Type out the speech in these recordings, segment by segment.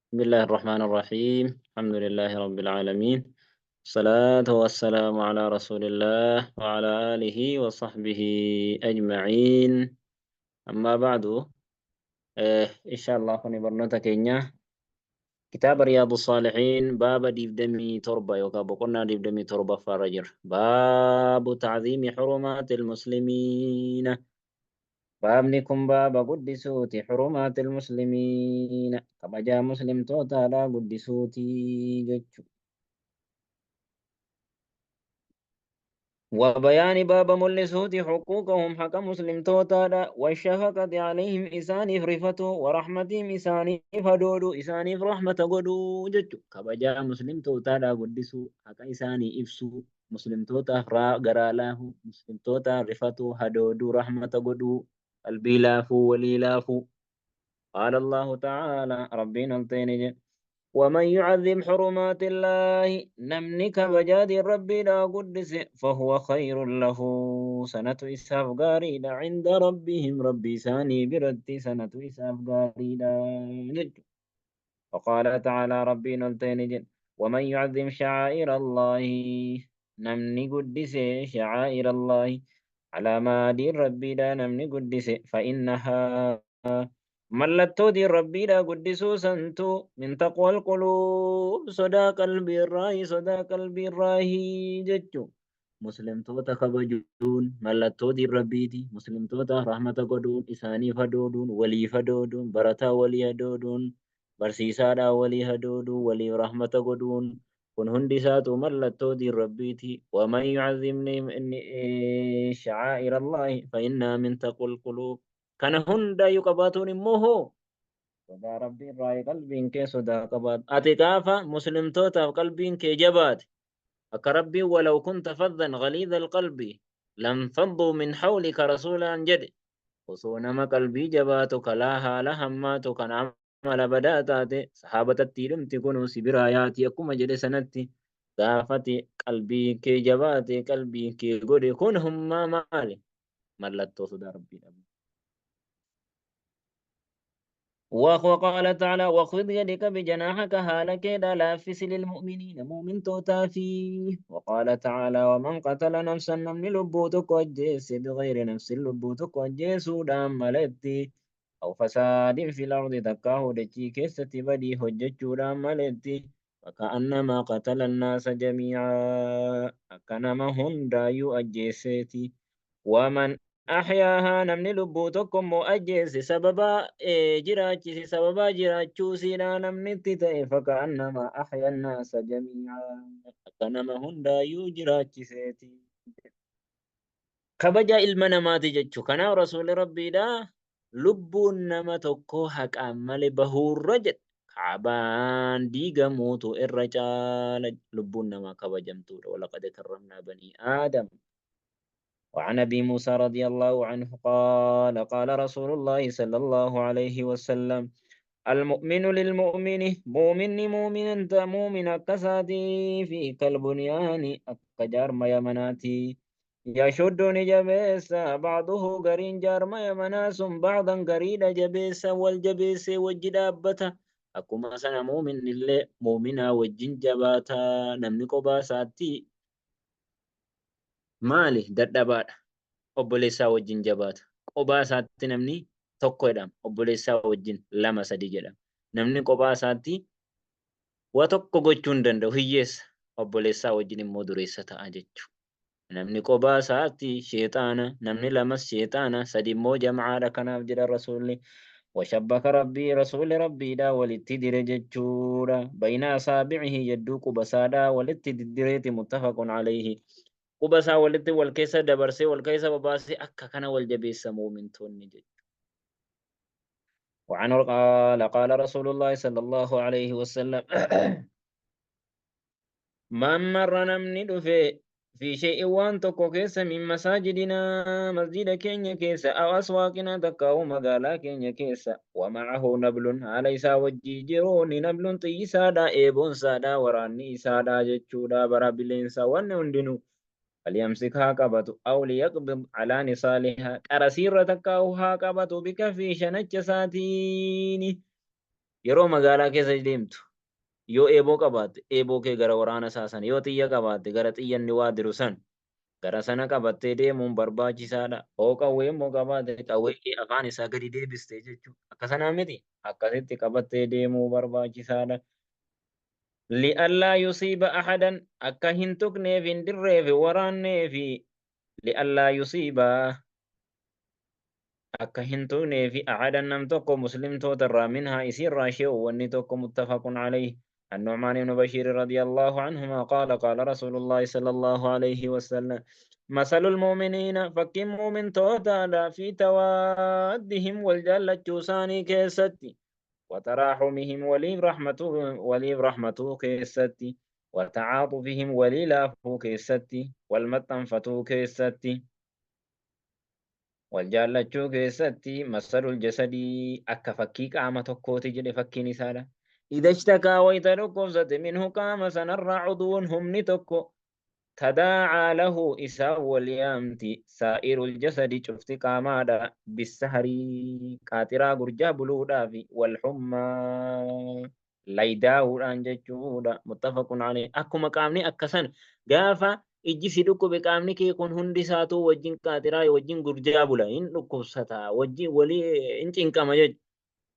بسم الله الرحمن الرحيم. الحمد لله رب العالمين، الصلاة والسلام على رسول الله وعلى آله وصحبه أجمعين. أما بعد، إن شاء الله كوني برنوتا كينيا كتاب رياض الصالحين باب ديفدمي تربة يوكا بقنا ديفدمي تربة فرجر باب تعظيم حرمات المسلمين. Baabni kun baaba guddisuuti hurumaati almuslimiina kabajaa muslimtootaadha guddisuuti jechu. Wabayaani baaba mul'isuuti xuquuqahum haqa muslimtootaadha washafaqati alayhim isaaniif rifatu warahmatihim isaaniif hadoodu isaaniif rahmata godhuu jechu. Kabajaa muslimtootaadha guddisuu haqa isaanii ibsuu muslimtootaaf garaa laafuu muslimtootaaf rifatuu hadooduu rahmata godhuu qalbii laafuu walii laafuu. Qaala Allahu ta'ala rabbiin ol ta'e ni jedhe ومن يعظم حرمات الله نمني كبجاد ربي لا قدس فهو خير له سنة إساف غاريدا عند ربهم ربي ساني برد سنة إساف غاريدا. وقال تعالى ربي نلتين جن ومن يعظم شعائر الله نمني قدس شعائر الله على ما دين ربي لا نمني قدس فإنها mallattoo diin rabbiidha guddisuu santu min taqwal quluub sodaa qalbii irraahi sodaa qalbii irraahi jechu. Muslimtoota kabajuun mallattoo diin rabbiiti. Muslimtoota rahmata godhuun isaaniif hadooduun waliif hadooduun barataa walii hadooduun barsiisaadhaa walii hadooduun waliif rahmata godhuun kun hundi isaatu mallattoo diin rabbiiti. Waman yucazim shacaa'ira allaahi fa innaa min taqwal quluub. Kana hundaayyuu qabaatuun immoo hoo sodaa rabbii irraa qalbiin kee sodaa qabaatu. Ati gaafa muslimtootaaf qalbiin kee jabaate akka rabbiin walaw kunta faddan ghaliidha alqalbi lanfadduu min hawlika rasuulaan jedhe osoo nama qalbii jabaatu kalaa haala hammaatu kan amala badaa taate sahaabatatti dhumti kunuu si biraa yaati akkuma jedhe sanatti gaafati qalbii kee jabaate qalbii kee godhe kun hummaa maali mallattoo sodaa rabbii dhabu. وقال تعالى واخفض يدك بجناحك هالك لافس للمؤمنين مؤمن توتا فيه. وقال تعالى ومن قتل نفسا نمني لبوتك وجيس بغير نفس لبوتك وجيس دام ملتي أو فساد في الأرض تكاه دجي كيسة بدي هججو دام ملتي فكأنما قتل الناس جميعا أكنما هندايو أجيسيتي. ومن أحياها نمني لبوتكم مؤجس سببا جراچس سببا جراچوسينا نمني تتئ فكأنما أحيا الناس جميعا أكنما هندايو جراچسيتي. كبجا ilma namaati jechu. Kanaaf rasuulli rabbiidha lubbuun nama tokko haqaan malee bahuurra jedha. Kaabaan diigamuutu irra caala lubbuun namaa kabajamtuudha. Walaqad karramnaa banii aadam. وعن أبي موسى رضي الله عنه قال قال رسول الله صلى الله عليه وسلم المؤمن للمؤمن مؤمن مؤمن أنت مؤمن كساتي في كالبنيان أكجار ما يمناتي يشد جبيسا بعضه قرين جار ما يمناس بعضا قرين جبيسا والجبيس والجدابة أكما سنة مؤمن اللي مؤمنا وجن جباتا نمني قباساتي maali dadhabaadha obboleessaa wajjin jabaata qobaa isaatti namni tokko jedhama obboleessaa wajjin lama sadi jedhama namni qobaa isaatti waa tokko gochuu hin danda'u hiyyeessa obboleessaa wajjin immoo dureessa ta'a jechuudha. Namni qobaa isaatti sheexaana namni lamas sheexaana sadi immoo jamaadha kanaaf jedha rasuulli washabbaka rabbii rasuulli rabbiidha walitti dire jechuudha bayna asaabi'ihi jedduu qubasaadha walitti diddireeti muttafaqun alayhi quba isaa walitti wal keessa dabarsee wal keessa babaasee akka kana wal jabeessa muumintoonni jechuudha. وعنه قال قال رسول الله صلى الله عليه وسلم من مر نمني دفه في شيء وان tokko keessa من مساجدنا مسجد keenya keessa أو أسواقنا تكاو مغالا keenya keessa ومعه نبل haala isaa wajjii jiruun nablun xiyyisaadha eeboonsaadha waraanni isaadha jechuudha bara bileensa wanni hundinuu فليمسكها قبط أو ليقبض على نصالها قرسيرة تكاوها قبط بك في شنج ساتين. Yeroo magaalaa keessa deemtu yoo eeboo qabaatte eeboo kee gara waraana isaa san, yoo xiyya qabaatte gara xiyya inni waa diru san gara sana qabattee deemuun barbaachisaadha. Hoo qawwee immoo qabaatte qawwee kee afaan isaa gadi deebistee jechuudha. Akka sanaa miti akkasitti qabattee deemuu barbaachisaadha. Li'allaa yusiiba ahadan akka hin tuqneef hin dirreef waraanneefi li'allaa yusiiba akka hin tuqneefi ahadan nam tokko muslimtoota irraa minhaa isiirraa shee'u wanni tokko muttafaqun alayhi. النعمان بن بشير رضي الله عنهما قال قال رسول الله صلى الله عليه وسلم مثل المؤمنين فكم مؤمن توتا في توادهم والجلة ساني كيستي وتراحمهم ولي رحمته كيستي وتعاطفهم ولي لافو كيستي والمتنفتو كيستي والجالتشو كيستي مثل الجسد أكا فكي قامة tokkooti jedhe fakkiin isaadha. إذا اشتكى wayta dhukkubsate منه qaama sanarraa عضو humni tokko تداعى له isaa wal yaamti سائر الجسد cufti qaamaadha بالسهر qaaxiraa gurjaa buluudhaafi والحمى laydaa'uudhaan jechuudha. متفق عليه. Akkuma qaamni akkasan gaafa ijji si dhukkube qaamni kee kun hundi isaatuu wajjin qaaxiraa wajjin gurjaa bula hin dhukkubsata wajjin walii hin cinqama jechuudha.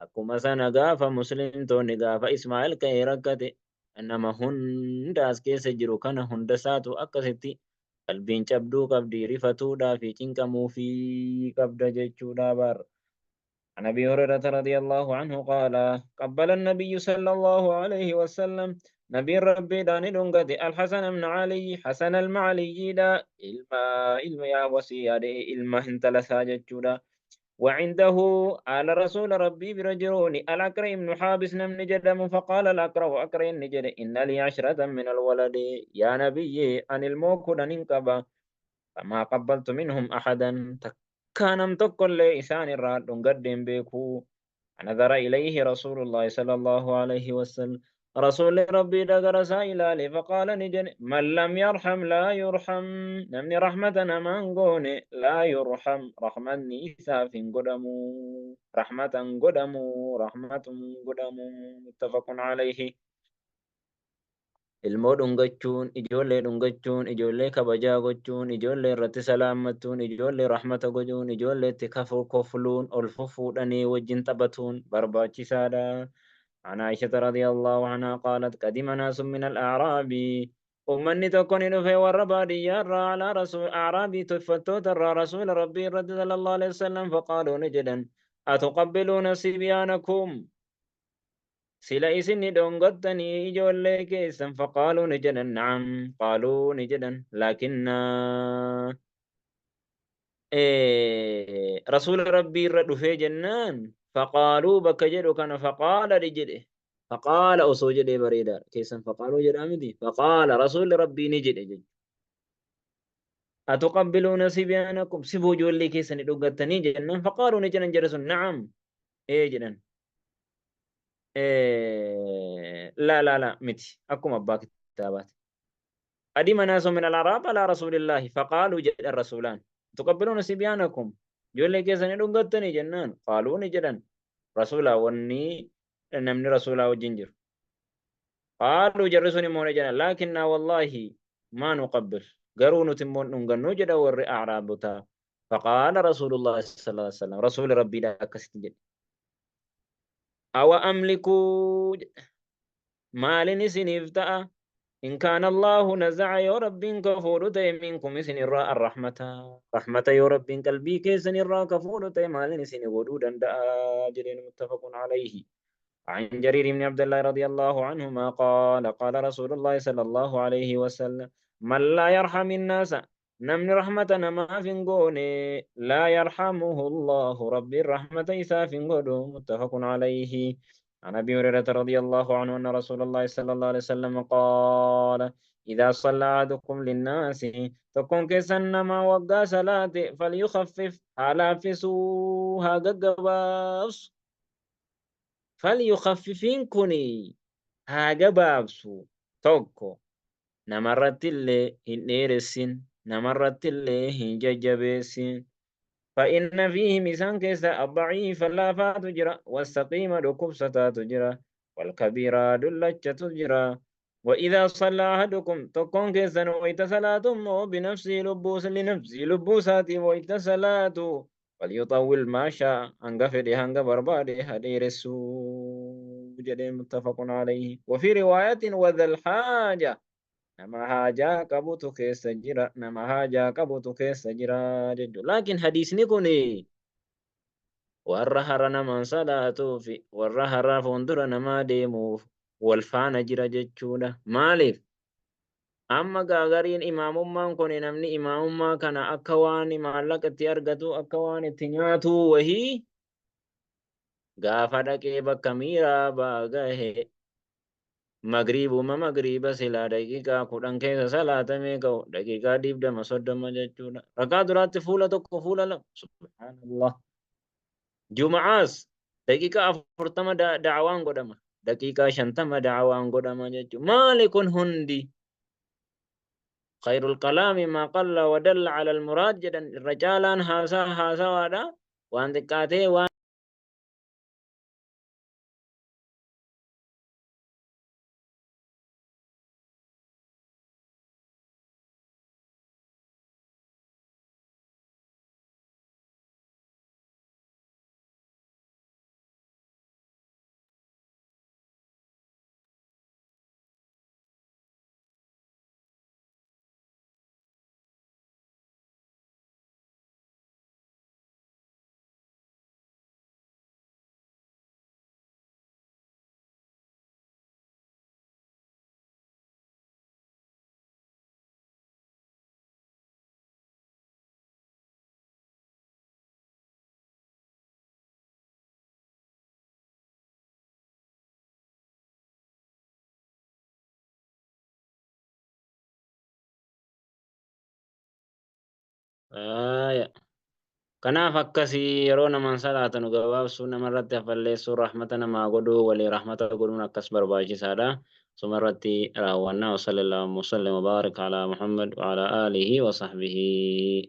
Akkuma sana gaafa muslimtoonni gaafa Ismaa'eel ka'ee rakkate nama hunda as keessa jiru kana hunda isaatu akkasitti qalbiin cabduu qabdi rifatuudhaa fi cinqamuufii qabda jechuudha bar. عن أبي هريرة رضي الله عنه قال قبل النبي صلى الله عليه وسلم نبي ربي داني دونغتي الحسن بن علي حسن المعلي دا ilma ilma yaa wasiyaa ilma intala isaa jechuudha. وعنده على رسول ربي برجروني الأقرع بن حابس نمن جدم فقال الأقرع أقرع نجد إن لي 10 من الولد يا نبي أن الموك ننقبا فما قبلت منهم أحدا تكانم تقل لإسان الراد قدم بيكو. نظر إليه رسول الله صلى الله عليه وسلم رسول ربي دغر سائلالي فقال نجن من لم يرحم لا يرحم نمني رحمة نمان غوني لا يرحم رحمة إساف قدمو رحمة قدمو رحمة قدمو متفق عليه. Ilmoo dhungachuun, ijoollee dhungachuun, ijoollee kabajaa gochuun, ijoollee irratti salaammatuun, ijoollee rahmata gochuun, ijoollee itti kafuu kofluun, ol fufuudhanii wajjin taphatuun barbaachisaadha. عن عائشة رضي الله عنها قالت قدم ناس من الأعراب أمني تكون في والربادية على رسول أعرابي تفتوت رسول ربي صلى الله عليه وسلم فقالوا نجدا أتقبلون صبيانكم سلا إسني دونغتني إجولي كيسا فقالوا نجدا نعم قالوا نجدا لكن رسول ربي رد في جنان فقالوا بك جدو كان فقال رجله فقال أصو جده بريدا كيسا فقالوا جدامدي فقال رسول ربي نجد أتقبلون صبيانكم سبو جولي كيسا دونغتني جنان فقالوا نجدا جرس نعم إيه جنان إيه لا لا لا متي أكم أباك كتابات قدم ناس من الأعراب على رسول الله فقالوا جد الرسولان تقبلون صبيانكم جولي كيسا دونغتني جنان قالوا نجدا رسولا وني نمني رسولا وجنجر قالوا جرسوني مون جنان لكن والله ما نقبل قرون تمون نغنو جدا ور أعرابتا فقال رسول الله صلى الله عليه وسلم رسول ربي لا كستجد أو أملك مال سنفتأ إن كان الله نزع يا رب كفور منكم سن الراء الرحمة رحمة يا رب قلبي كسن الراء كفور مال سن ودودا أجر متفق عليه. عن جرير بن عبد الله رضي الله عنهما قال قال رسول الله صلى الله عليه وسلم من لا يرحم الناس نمن رحمة ما فنقوني لا يرحمه الله ربي الرحمة إسا فنقوده متفق عليه. عن أبي هريرة رضي الله عنه أن رسول الله صلى الله عليه وسلم قال إذا صلى أحدكم للناس تكون كسنما وقا صلاة فليخفف على فسوها قبابس فليخففين كوني ها قبابسو توكو نمرت اللي هنيرسين نمرت اللي هنججبسين Fa'inna fiihim isaan keessa addaciifa laafaatu jira, wasaqiima dhukkubsataatu jira, walkabiira dullachatu jira. وإذا صلى أحدكم tokkoon keessan wayta salaatu immoo binafsii lubbuu linafsii lubbuu isaatii wayta salaatu falyuxawwil maa shaa hanga fedhe hanga barbaade haa dheeressuu jedhee muttafaqun alayhi. وفي رواية وذا الحاجة nama haajaa qabutu keessa jira, nama haajaa qabutu keessa jira jechuudha. Laakiin hadiisni kun warra hara namaan salaatuu fi warra hara fuuldura namaa deemuuf wal faana jira jechuudha. Maaliif? Amma gaagariin imaamummaan kun namni imaamummaa kana akka waan maallaqa itti argatu, akka waan itti nyaatu wahii gaafa dhaqee bakka miiraa gahe magriibuma magriiba silaa daqiiqaa 10 keessa salaatamee ka'u daqiiqaa 20 30 jechuudha. Rakaa duraatti fuula tokko fuula lama. Subhaanallah. Juma'aas daqiiqaa 40 da'awaan godhama. Daqiiqaa 50 da'awaan godhama jechuudha. Maali kun hundi? Khayrul kalaami maa qalla wa dalla ala al-muraad jedhan, irra caalaan haasaa haasawaadha. Waan xiqqaatee waan Aaya. Kanaaf akkasii yeroo namaan salaatanu gabaabsuu, namarratti hafalleessuu, rahmata namaa godhuu, walii rahmata godhuun akkas barbaachisaadha. Sumarratti raawwannaa. وصلى الله وسلم وبارك على محمد وعلى آله وصحبه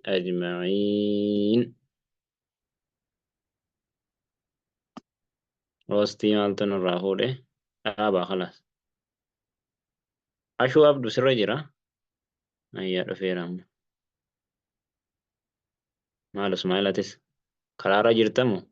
أجمعين. Roostii maaltu nurraa fuudhe? Dhaabaa خلاص. Ashuu Abdu sirra jira? Ayyaa, dhufeera amma. Maal Ismaa'il, atis karaarra jirtamu?